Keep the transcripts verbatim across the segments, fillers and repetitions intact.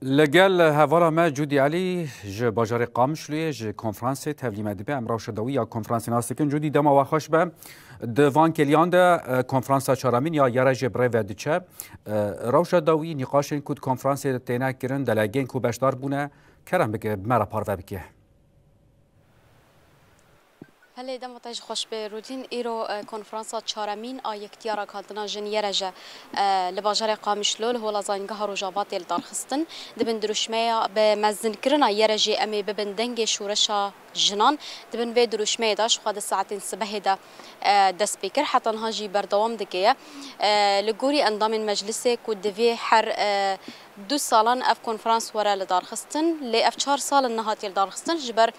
Li gel hevala me Cûdî Elî ji bajarê Qamişloyê ji konferansê tevlî me dibe. Em rewşa dawî ya konferansê nas dikin. Cûdî, dema we xweş be. Di van kêliyan de, e, konferansa çaremîn ya YRJ'ê bi rê ve diçe. E, rewşa dawî, nîqaşên ku di konferansê de têne kirin, delegên ku beşdar bûne, kerem bike bi me re parve bike. Belê, dema te jî xweş be Rûdîn. Îro, e, konferansa çaremîn a Yektiya Ragihandina Jin YRJ, e, li bajarê Qamişlo li Hola Zanîngeha Rojava tê lidarxistin. Di bin dirûşmeya bi mezinkirina YRJ'ê Em ê bibin dengê şoreşa jinan, di bin vê dirûşmeyê de ji xwe di saetên sibehê de, e, dest pê kir. Heta niha jî berdewam dike ye. E, li gorî endamên meclisê ku divê her, e, du salan ev konferans were lidarxistin, lê ev çar sal in nehatiye lidarxistin, ji ber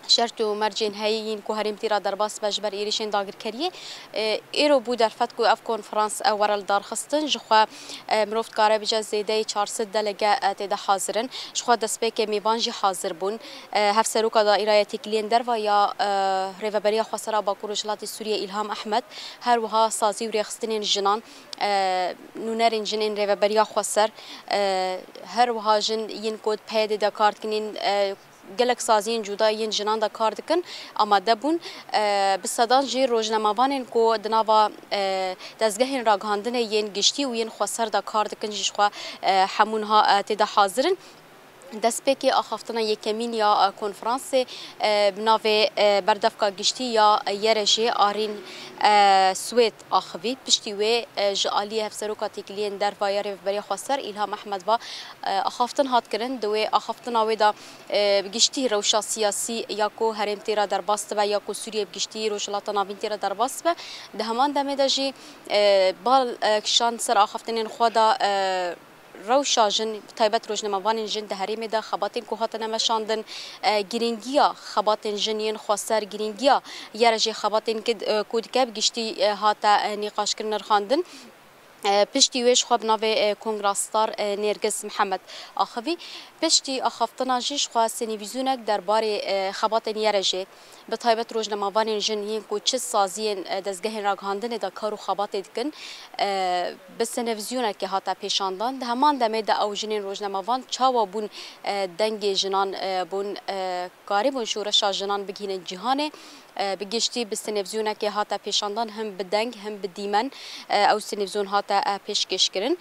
şert û mercên heyî yên ku herêm tê re derbas be ji ber êrîşên dagirkeriyê, e, êro bû derfet ku ev konferans, e, were lidarxistin. Ji xwe, e, mirov dikare bêje zêdeyî çar sed delege, e, tê de hazir in. Ji xwe destpêkê mêvan jî hazir bûn. E, Hevseroka Daîraya Têkiliyên Derve ya, e, Rêveberiya Xweser a Bakur Rojhilatê Sûriyê Îlham Ehmed, her wiha sazî û rêxistinên jinan, e, nûnerên jinên Rêveberiya Xweser, e, her wiha jin yên ku di PYD'ê de kar dikin, yên, e, gelek saziyên cuda yên jinan de kar dikin, amade bûn. E, bi sedan jî rojnamevanên ku di nava, e, dezgehên ragihandinê yên giştî û yên xweser de kar dikin jî ji xwe, e, hemû niha, e, tê de hazir in. Destpêkê axaftina yekemîn ya, e, konferansê, e, bi navê, e, Berdevka Giştî ya, e, YRJ'ê Arîn, e, Swêd axivî. Piştî wê, e, ji aliyê Hevseroka Têkiliyên Derve ya Rêveberiya Xweser Îlham Ehmed ve, e, axaftin hat kirin. Di wê axaftina wê de, e, bi giştî rewşa siyasî ya ku herêm tê re derbas dibe ya ku Sûriye bi giştî, Rojhilata Navîn tê re derbas dibe. Di heman demê de jî, e, bal, e, kişand ser axaftinên xwe de, e, rewşa jin, bi taybet rojnamevanên jin di herêmê de xebatên ku hatine meşandin, e, girîngiya xebatên jin yên xweser, girîngiya YRJ'ê xebatên ki, e, ku dike bi giştî, e, hate, e, nîqaşkirin, nirxandin. E, piştî wê ji xwe bi navê, e, Kongra Star, e, Nêrgiz Mihemed axivî. Piştî axaftina jî ji xwe senevîzyonek derbarê, e, xebatên YRJ'ê, bi taybet rojnamevanên jin yên ku çi saziyên, e, dezgehên ragihandinê de kar û xebatê dikin, e, bi senevîzyonekê hate pêşandan. Di heman demê de ew jinên rojnamevan çawa bûn, e, dengê jinan, e, bûn, e, karîbûn şoreşa jinan bigihînin cîhanê. E, bi giştî bi senevîzyonekê hate pêşandan, him bi deng, him bi dîmen, e, ew senevîzyon hate, e, pêşkêşkirin.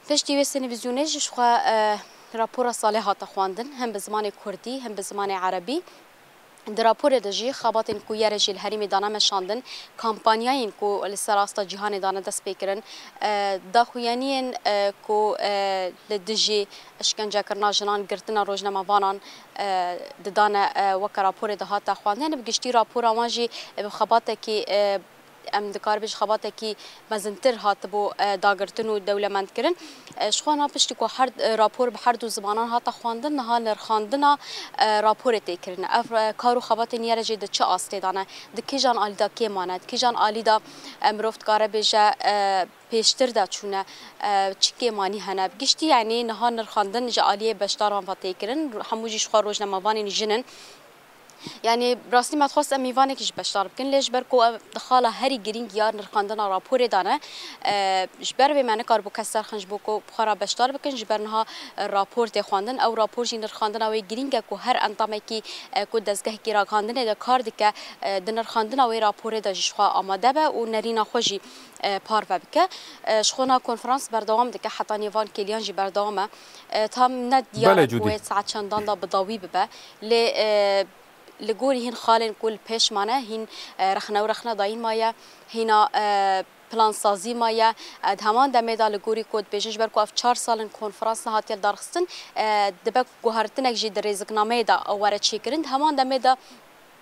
Piştî wê senevîzyonê jî ji xwe, e, rapora salê hate xwendin, him bi zimanê kurdî, him bi zimanê erebî. Di raporê de jî xebatên ku YRJ'ê li herêmê dane meşandin, kampanyayên ku li ser asta cîhanê dane destpêkirin, e, daxuyaniyên, e, ku, e, li dijî işkencekirina jinan, girtina rojnamevanan, e, didane, e, weke raporê de hate xwendin. Bi giştî rapora wan jî, e, bi xebatekî, e, em dikaribin ji xebatekî mezintir hatibû, e, dagirtin û dewlemendkirin. E, ji xwe niha piştî ku her, e, rapor bi her du zimanan hate xwendin, niha nirxandina, e, raporê tê kirin. Ev, e, kar û xebatên YRJ'ê di çi astê de ne? Di kîjan alî de kêm mane? Di kîjan alî de, e, mirov dikare bêje, e, pêştir de çûne, e, çi kêmanî hene? Bi giştî, yanî niha nirxandin ji aliyê beşdaran ve tê kirin. Hemû jî ji xwe rojnamevanên jin in. Yanî, bi rastî me dixwest em mêvanekî jî beşdar bikin, lê ji ber ku ev di xala herî girîng ya nirxandina raporê de ne, e, ji ber vê me nikaribû kes serxin ji bo ku bi xwe re beşdar bikin, ji ber niha, e, rapor tê xwendin. Ew rapor jî nirxandina wê girîng e ku her endamekî, e, ku dezgehekî ragihandinê de kar dike, e, di nirxandina wê raporê de jî ji xwe amade be û nerîna xwe jî, e, parve bike. E, ji xwe niha konferans berdewam dike, heta nêvan kêliyan jî berdewam e. E, tam ne diyar e ku wê saet çendan de bi dawî bibe. Lê, e, li gorî hîn xalên ku li pêş mane, hîn, e, rexne û rexne dayîn maye, hîna, e, plansazî maye. E, di heman demê de li gorî ku dibêjin ji ber ku ev çar sal in konferans nehatiye lidarxistin, e, dibe guhertinek jî di rêziknameyê de were çêkirin. Di heman demê de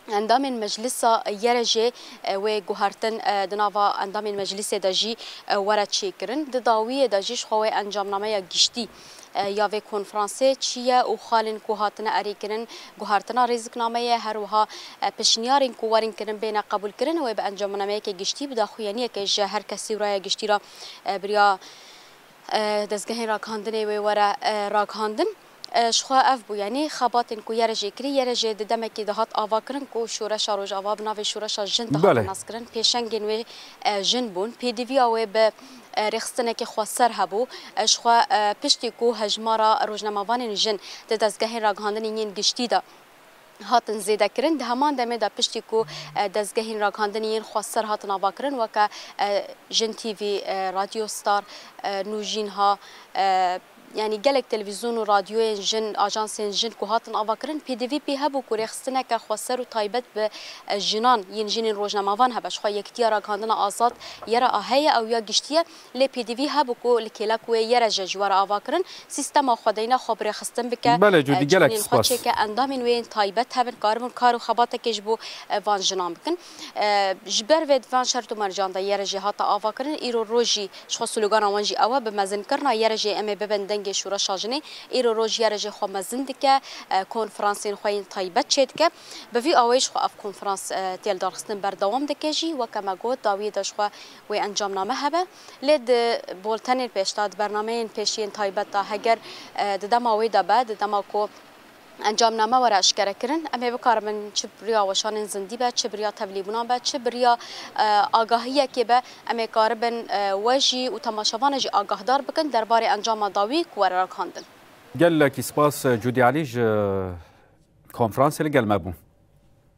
endamên meclisa YRJ'ê, e, wê guhertin, e, di nava endamên meclisê de jî, e, were çêkirin. Di dawiyê de jî ji xwe wê encamnameya giştî, e, ya vê konferansê çi ye û xalên ku hatine erêkirin, guhertina rêziknameyê, her wiha, e, pêşniyarên ku werin kirin bêne qebûlkirin, wê bi encamnameyeke giştî, bi daxuyaniyeke ji her kesî û raya giştî re, e, bi riya, e, dezgehên ragihandinê wê were, e, ragihandin. E, ji xwe ev bû, yanî xebatên ku YRJ'ê kirî, YRJ'ê di demekê de hat avakirin ku şoreşa Rojava bi navê şoreşa jin dihatin naskirin, pêşengên wê, e, jin bûn. Pêdiviya wê bi e, rêxistinekê xweser hebû. E, ji xwe, e, piştî ku hejmara rojnamevanên jin di dezgehên ragihandinê yên giştî de hatin zêdekirin, di heman demê de piştî ku, e, dezgehên ragihandinê yên xweser hatin avakirin, weke, e, Jin T V, e, Radyo Star, e, Nûjînha, e, yanî gelek televîzyon û radyoyên jin, ajansên jin ku hatin avakirin, pêdivî pê hebû ku rêxistineke xweser û taybet bi, e, jinan yên jinên rojnamevan hebe. Ji xwe yekitiya ragihandina azad yê re a heye, ew ya giştî ye, lê pêdivî hebû ku li kêlek wê yê re jî ji we re avakirin, sîstema xwedeyîna xwe bi rêxistin bike, Belê, Cûdî, e, gelek cîhanên xwe spas. Çêke, endamên wê yên taybet hebin, karibin kar û xebatekê ji bo, e, van jinan bikin. E, ji ber vê di van şert û mercan de yê re jî hate avakirin, îro roj jî ji xwe slogana wan jî ew e, bi mezinkirina yê re jî em ê bibin dengê şoreşa jinê. Îro roj yê re jî xwe mezin dike, e, konferansên xwe yên taybet çêdike. Bi vî awayî ji xwe ev konferans, e, tê lidarxistin berdewam dike jî, weke me got, dawiyê de ji xwe wê encamname hebe. Lê di boltenên pêş de, di bernameyên pêşî yên taybet de, heger, e, di dema wê de be, di dema ku encamname were eşkerekirin, em ê bikaribin çi bi riya weşanên zindî be, çi bi riya tevlîbûnan be, çi bi riya, e, agahiyekê be, em ê karibin, e, we jî û temaşevanê jî agahdar bikin derbarê encama dawî ku were ragihandin. Gelekî spas, e, Cûdî Elî ji konferansê li gel me bû.